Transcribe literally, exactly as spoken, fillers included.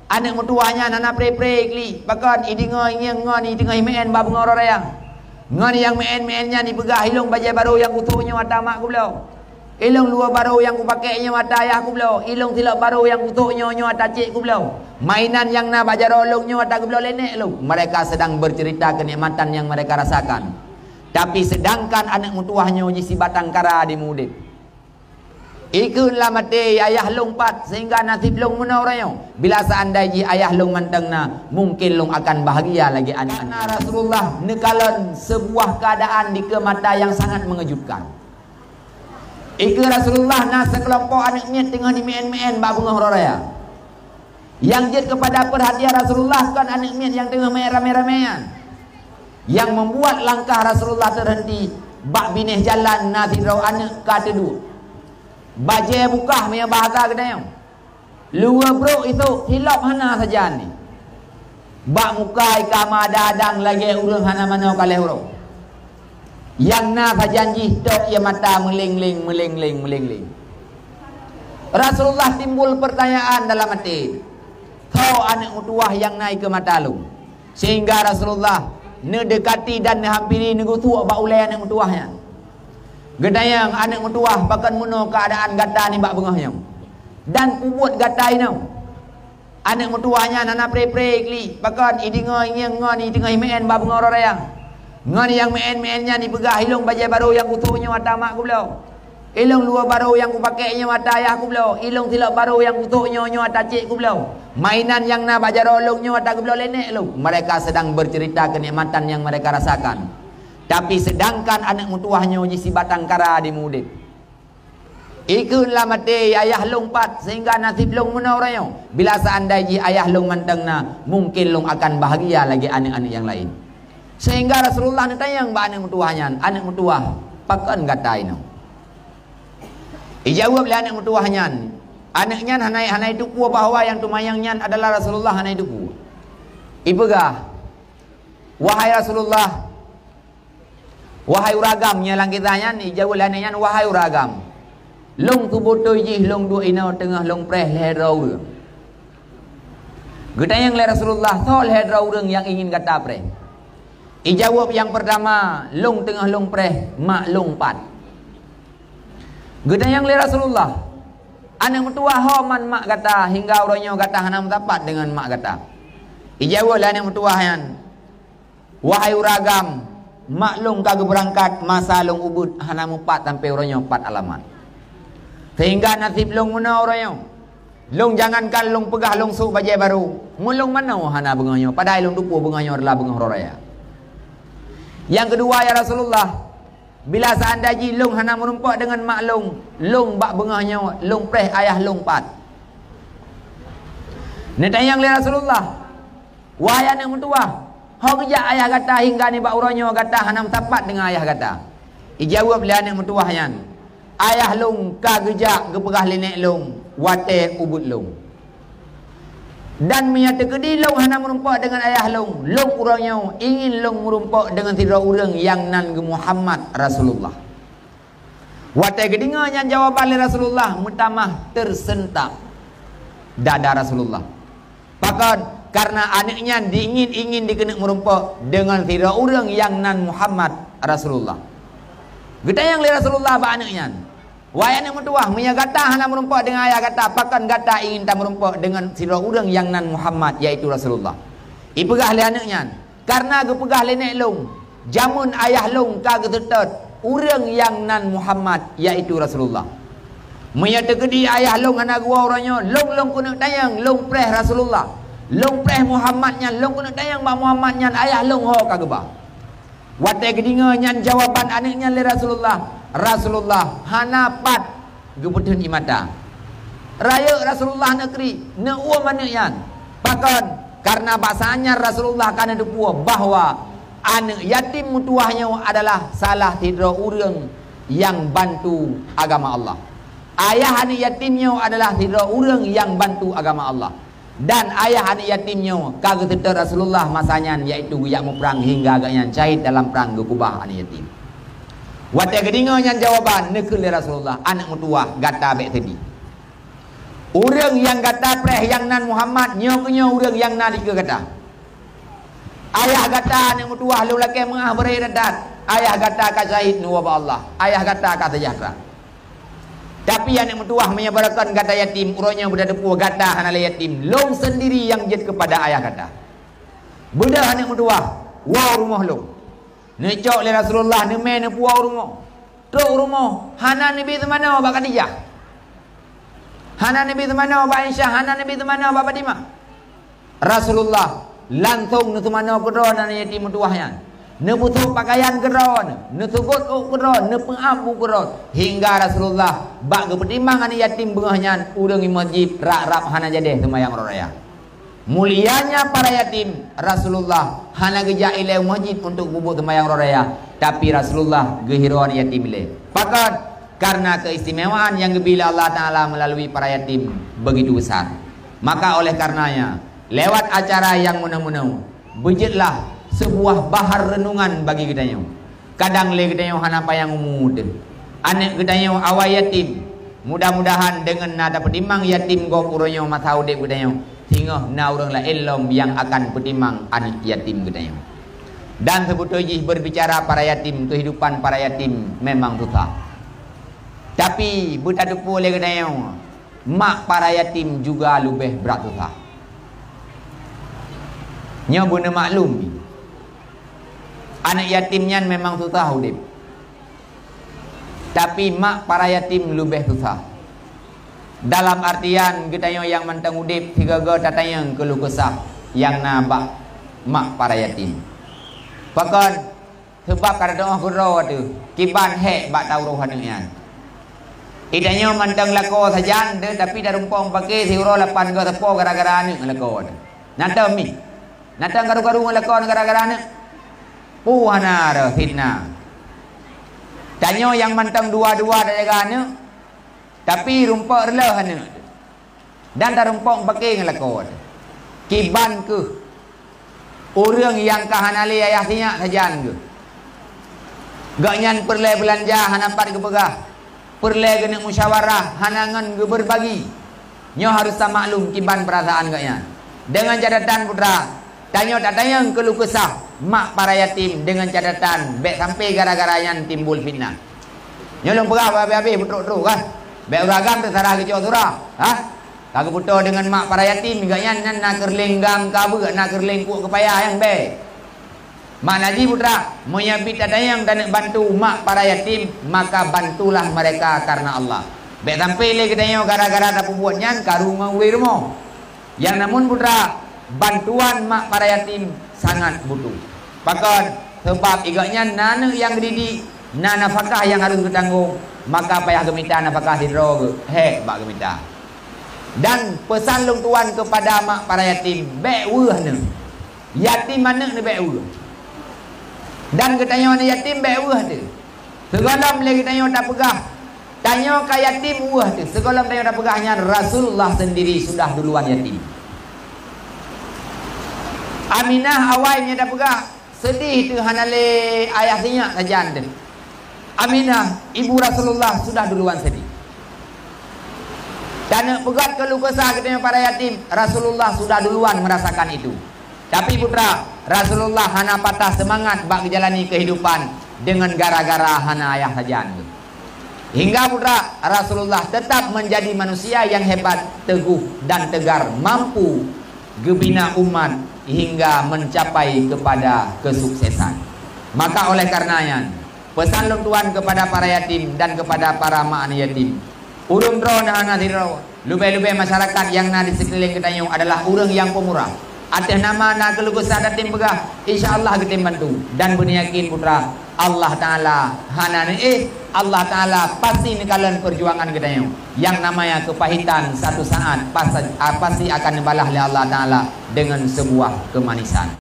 Aneuk meutuwah nyan hana pre-pre klik, pakon, ideungoe ingieng ngon iteungoh imeu'en bak beungoh uroe raya. Ngon nyang meu'en-meu'en nyan ipeugah, "Ilong bajée barô nyang kusok nyoe ata mak kubloe. Ilong luwa barô nyang kupakée nyoe ata ayah kubloe. Ilong silop barô nyang kusok nyoe, nyoe ata cék kubloe. Mainan nyang na bak jaroe lôn nyoe ata geubloe lé nék lôn." Mereka sedang bercerita kenikmatan yang mereka rasakan. Tapi sedangkan aneuk meutuwah nyoe jih sibatang kara di meu udeb. Ikheun lam até, "Ayah lôn pat, sehingga nasib lôn meunoe uroe nyoe. Bila seandai jih ayah lôn mantong na, mungkin lôn akan bahagia lagée aneuk." Karena Rasulullah neukalon sebuah keadaan dikeue mata yang sangat mengejutkan. Ikheun Rasulullah na seukelompok aneuk miet teungoh jimeu'en-meu'en bak beungoh uroe raya. Nyang jeuet keupada peurhatian Rasulullah kon aneuk miet nyang teungoh meu'en ramé-ramé nyan. Nyang membuat langkah Rasulullah terhenti, bak binéh jalan na sidroe aneuk ka teuduek. Bajée bukah meunyoe bahasa geutanyoe. Luwa brok isok, silop hana sajan jih. Bak muka ka meuadang-adang lagée ureuëng hana manoe ka lhée uroe. Nyang na sajan jih tok ie mata meuléng-léng, meuléng-léng, meuléng-léng. Rasulullah timbul pertanyaan dalam até, "Soe aneuk meutuwah nyang na ikeue mata lôn?" Sehingga Rasulullah neudekati dan neuhampiri, neugeusuek bak ulée aneuk meutuwah nyan. Geutanyong, "Aneuk meutuwah, pakon meunoe keuadaan gata nibak beungoh nyoe? Dan peue buet gata inoe?" Aneuk meutuwah nyan hana pre-pre klik, pakon, ideungoe ingieng ngon iteungoh imeu'en bak beungoh uroe raya. Ngon nyang meu'en-meu'en nyan ipeugah, "Ilong bajée barô nyang kusok nyoe ata mak kubloe. Ilong luwa barô nyang kupakée nyoe ata ayah kubloe. Ilong silop barô nyang kusok nyoe, nyoe ata cék kubloe. Mainan nyang na bak jaroe lôn nyoe ata geubloe lé nék lôn." Mereka sedang bercerita kenikmatan yang mereka rasakan. Tapi sedangkan aneuk meutuwah nyoe jih sibatang kara di meu udeb. Ikheun lam até, "Ayah lôn pat, sehingga nasib lôn meunoe uroe nyoe. Bila seandai jih ayah lôn mantong na, mungkin lôn akan bahagia lagée aneuk-aneuk nyang laén." Sehingga Rasulullah neutanyong bak aneuk meutuwah nyan, "Aneuk meutuwah, pakon gata inoe?" Ijaweueb lé aneuk meutuwah nyan. Aneuk nyan hana, hana jiteupeue bahwa nyang teumanyong nyan adalah Rasulullah, hana jiteupeue. Ipeugah, "Wahai Rasulullah, wahai ureuëng agam," nyang lam kisah nyan, ijaweueb lé aneuk nyan, "Wahai ureuëng agam, lôn seubeutôi jih lôn duek inoe teungoh lôn preh lhée droe ureuëng." Geutanyong lé Rasulullah, "Soe lhée droe ureuëng nyang ingin gata preh?" Ijaweueb, "Nyang peurtama, lôn teungoh lôn preh mak lôn pat." Geutanyong lé Rasulullah, "Aneuk meutuwah, soe man mak gata hingga uroe nyoe gata hana meusapat deungon mak gata?" Ijaweueb lé aneuk meutuwah nyan, "Wahai ureuëng agam, mak lôn ka geubeurangkat masa lôn ubit hana meupat sampoe uroe nyoe pat alamat. Sehingga nasib lôn meunoe uroe nyoe. Lôn jangankan lôn peugah lôn sôk bajée barô, meulôn manoe hana beungoh nyoe, padahai lôn teupeue beungoh nyoe adalah beungoh uroe raya. Nyang keudua, ya Rasulullah, bila seandai jih lôn hana meurumpok deungon mak lôn, lôn bak beungoh nyoe lôn preh ayah lôn pat." Neutanyong lé Rasulullah, "Wahai aneuk meutuwah, soe geujak ayah gata hingga nibak uroe nyoe gata hana meusapat deungon ayah gata?" Ijaweueb lé aneuk meutuwah nyan, "Ayah lôn ka geujak geupeugah lé nék lôn watée ubit lôn. Dan meunyoe teukeudi lôn hana meurumpok deungon ayah lôn, lôn uroe nyoe ingin lôn meurumpok deungon sidroe ureuëng nyang nan geuh Muhammad Rasulullah." Watée geudeungoe nyan jawaban lé Rasulullah, meutamah teuseuntak dada Rasulullah. Pakon? Kareuna aneuk nyan diingin-ingin dikeuneuk meurumpok deungon sidroe ureuëng nyang nan Muhammad Rasulullah. Geutanyong lé Rasulullah bak aneuk nyan, "Wahai aneuk meutuwah, meunyoe gata hana meurumpok deungon ayah gata, pakon gata ingin tameurumpok deungon sidroe ureuëng nyang nan Muhammad, yaitu Rasulullah?" Ipeugah lé aneuk nyan, "Kareuna geupeugah lé nék lôn, jameun ayah lôn ka geuseutôt ureuëng nyang nan Muhammad, yaitu Rasulullah. Meunyoe teukeudi ayah lôn hana geuwoe uroe nyoe, lôn, lôn keuneuk tanyong, lôn preh Rasulullah. Lôn preh Muhammad nyan, lôn keuneuk tanyong bak Muhammad nyan ayah lôn ho ka geuba." Watée geudeungoe nyan jawaban aneuk nyan lé Rasulullah, Rasulullah hana pat geupeutheun ie mata. Rayeuk Rasulullah neukriek, neuuem aneuk nyan. Pakon? Kareuna bak saát nyan Rasulullah ka neuteupeue bahwa aneuk yatim meutuwah nyoe adalah salah sidroe ureuëng nyang bantu agama Allah. Ayah aneuk yatim nyoe adalah sidroe ureuëng nyang bantu agama Allah. Dan ayah aneuk yatim nyoe ka geuseutôt Rasulullah masa nyan, yaitu geujak muprang hingga gobnyan syahid dalam prang geukeubah aneuk yatim. Watée geudeungoe nyan jawaban, neukheun lé Rasulullah, "Aneuk meutuwah, gata bék seudeh. Ureuëng nyang gata preh nyang nan Muhammad, nyoe keuh nyoe ureuëng nyang na dikeue gata. Ayah gata aneuk meutuwah lôn lakée meuáh beuré that-that. Ayah gata ka syahid neuwoe bak Allah. Ayah gata ka seujahteura. Tapi aneuk meutuwah, meunyoe barokon gata yatim, uroe nyoe beutateupeue gata hana lé yatim. Lôn sendiri nyang jeuet keupada ayah gata. Beudôh aneuk meutuwah, woe u rumoh lôn. Neucok lé Rasulullah, neumè neupuwoe u rumoh. Trok u rumoh, hana neubi teumanoe bak Khadijah. Hana neubi teumanoe bak Aisyah, hana neubi teumanoe bak Fatimah. Rasulullah langsong neuteumanoe keudroe aneuk yatim meutuwah nyan. Neupeutrok pakaian keudroe, neuseugot ôk keudroe, neupeuab bu keudroe. Hingga Rasulullah bak geupeutimang aneuk yatim beungoh nyan, ureuëng i meuseujid rab-rab hana jadeh seumayang uroe raya. Mulianya para yatim, Rasulullah hana geujak ilée u meuseujid untuk peubuet seumayang uroe raya, tapi Rasulullah geuhiroe aneuk yatim ilée. Pakon? Karena keistimewaan nyang geubri lé Allah Taala meulalu para yatim begitu besar. Maka oleh karenanya, lewat acara nyang meunoe-meunoe, beujeuetlah seubuah bahar reunungan bagi geutanyoe. Kadang lé geutanyoe hana panyang umu teuh. Aneuk geutanyoe awai yatim. Mudah-mudahan deungon na tapeutimang yatim gob uroe nyoe masa udeb geutanyoe, singoh na ureuëng laén lom nyang akan peutimang aneuk yatim geutanyoe. Dan seubeutôi jih, berbicara para yatim, kehidupan para yatim memang susah. Tapi beutateupeue lé geutanyoe, mak para yatim juga leubeh brat susah. Nyoe beuneumaklum, aneuk yatim nyan memang susah udeb. Tapi mak para yatim leubeh susah. Dalam artian geutanyoe nyang mantong udeb sigoe-goe tatanyong keuluh keusah nyang na bak mak para yatim. Pakon? Sabab ka tatu'oh keudroe teuh, kiban hék bak tauroh aneuk nyan. Geutanyoe mantong lakoe sajan teuh, tapi tarumpok mupake siuroe lapan goe sapo gara-gara aneuk lakoe teuh. Na tom mi? Na tom karu-karu ngon lakoe gara-gara aneuk? Peue hana rhoh fitnah. Tanyoe nyang mantong dua-dua tajaga aneuk, tapi rumpok reuloh aneuk teuh. Dan tarumpok mupake ngon lakoe teuh. Kiban keuh ureuëng nyang ka hana lé ayah sinyak sajan geuh. Gobnyan peureulée beulanja hana pat geupeugah, peureulée geuneuk musyawarah hana ngon geubeurbagi. Nyoe harôh tamaklum kiban peurasaan gobnyan. Deungon catatan, putra, tanyoe tatanyong keuluh keusah mak para yatim deungon catatan bék sampai gara-gara nyan timbul fitnah. Nyoe lôn peugah habéh-habéh beutrok-trok kan. Bék ureuëng agam teusarah geucok surah. Ha? Ka geupeutô deungon mak para yatim, gobnyan nyan na keureuléng gam keu abeuk, na keureuléng kuek keu paya nyang bée. Makna jih, putra, meunyoe bit tatanyong taneuk bantu mak para yatim, maka bantulah mereka karena Allah. Bék sampai lé geutanyoe gara-gara tapeubuet nyan karu ngon ureuëng rumoh. Nyang namun, putra, bantuan mak para yatim sangat butuh. Pakon? Sabab gobnyan na aneuk nyang geudidik, na nafakah nyang harôh geutanggong, maka payah geumita nafakah sidroe geuh, hék bak geumita. Dan peusan lôn tuan keupada mak para yatim, bék weueh neuh. Yatim aneuk neuh bék weueh. Dan geutanyoe aneuk yatim bék weueh teuh. Sigohlom lé geutanyoe tapeugah, tanyoe ka yatim weueh teuh. Sigohlom tanyoe tapeugah nyan, Rasulullah sendiri sudah duluan yatim. Aminah awai meunyoe tapeugah, seudeh teuh hana lé ayah sinyak sajan teuh. Aminah, ibu Rasulullah, sudah duluan seudeh. Taneuk peugét keuluh keusah geutanyoe para yatim, Rasulullah sudah duluan merasakan itu. Tapi, putra, Rasulullah hana patah seumangat bak geujalani keuhidupan deungon gara-gara hana ayah sajan. Hingga, putra, Rasulullah tetap menjadi manusia yang hebat, teguh, dan tegar, mampu geubina umat hingga mencapai kepada kesuksesan. Maka oleh karenanya, pesan lôn tuan kepada para yatim dan kepada para mak aneuk yatim, ureuëng droe na hana sidroe, leubeh-leubeh masyarakat nyang na di sekeliling geutanyoe adalah ureuëng nyang peumurah. Ateueh nama na keuluh keusah tatem peugah, insya Allah geutem bantu. Dan beuneuyakin, putra, Allah Taala hana neuéh, Allah Taala pasti neukalon perjuangan geutanyoe. Nyang namanya kepahitan satu saat pas-, ah, pasti akan neubalah lé Allah Taala dengan sebuah kemanisan.